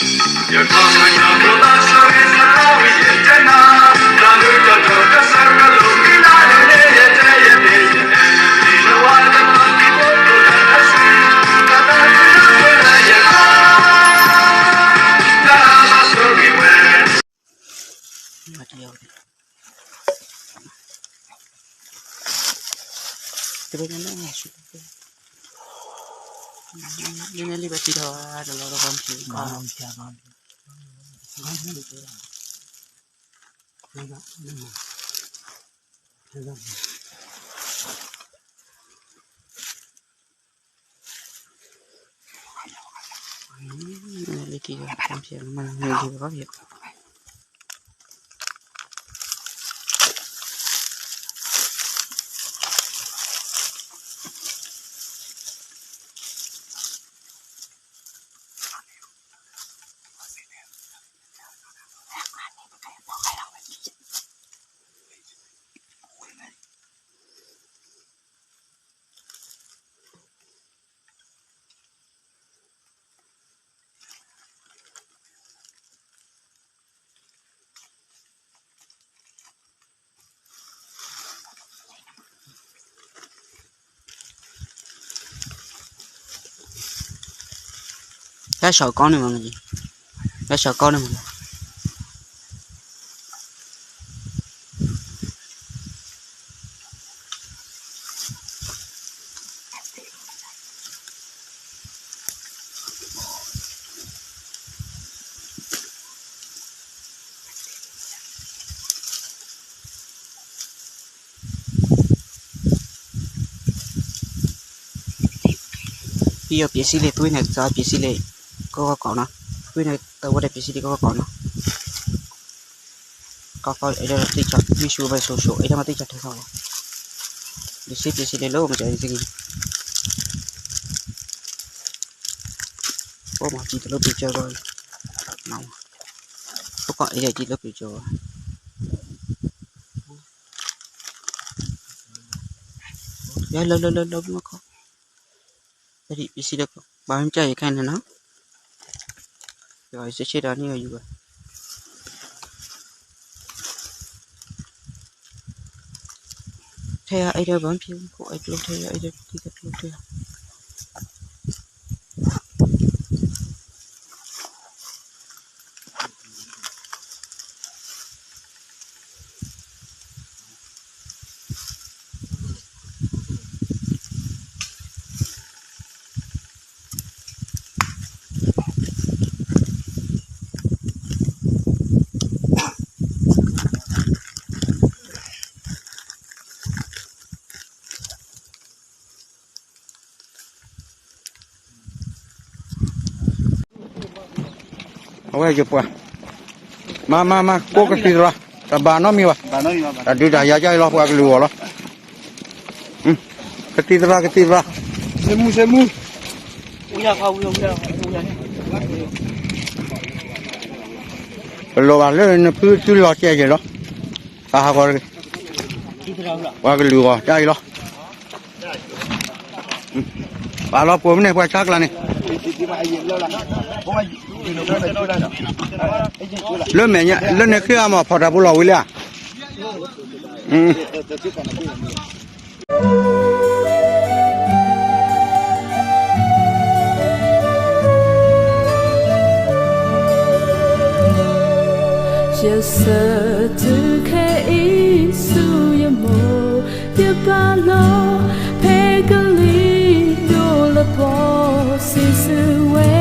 ဖဲစီၤကီန့ၣ်မး, ဖဲစီၤကီန့ၣ်မး. ပယီၤပျဲၤစံလ့ၣ်, ပဝဲန့ၣ်ကပျဲၤစံလ့ၣ်, ကီကီကိးနီၤ, ပဝဲန့ၣ်တဝဲဒၣ်ပျဲၤစံလ့ၣ်ကီကီကိးနီၤ, ကီကီအဲၣ်ဒိးသ့ၣ်ကၠီ, မ့ၢ်ဆူၣ်ဝဲဆိဆိ အဲၣ်ဒိးမၤသ့ၣ်ကၠီထဲသိးလီၤ, ယစ့ပျဲၤစံလ့ၣ်လၢမၤစၢၤယသ့ၣ်ကံ, ပမၤကံတလိၣ်ပျဲၤကၠီ, ပကီၢ်အဲၣ်ဒိးကံတလိၣ်ပျဲၤကၠီ, ယလၢလၢလၢလၢမခီ, ပျဲၤစံလ့ၣ်, ဘၣ်မ့ၢ်ကၠီယခဲန့ၣ်နီၤ, ယဆ့ဆ့ဒီးန့ၢ်အီၤယူၤဘၣ်, ထဲအံၤဒီးဘၣ်မ့ၢ်ဖံးခိၣ်အဲၣ်ကျိထဲအံၤဒီး ပတံၤတကျိထဲ အဝဲယပှၤ, မၤမၤမၤ ကိးကသံၣ်သရၣ်, တဘၣ်နီတမံၤဘၣ်, တၢ်ဒုးတၢ်ယၤကၢ်အံၤလီၤ ပှၤကလုာ်အဂီၢ်လီၤ, ကသံၣ်သရၣ် ကသံၣ်သရၣ်, တလိၣ်ဘၣ်လၢနဖုသုလီၤကဲယဲၢ်လီၤ, တၢ်ဟးဂီၤတဂ့ၤ, ပှၤကလုာ်အဂီၢ်ကၢ်အံၤလီၤ. ပာ်လီၤပှိၤမ့ၢ်န့ၣ် ပှၤဆါကျါန့ၣ်, လၢမဲာ်ညါ လၢန့ၣ်ဃ့အမ့ၢ်ဖီၣ်တၢ်ဖိလီၤဝံၤလံဧါ, ယဆၢတုၤခဲအံၤဆူယမိၢ် ယပၢ်လီၤ ဖဲကလံၤဒိၣ်လၢပှီၢ် စံးဆၢဝဲ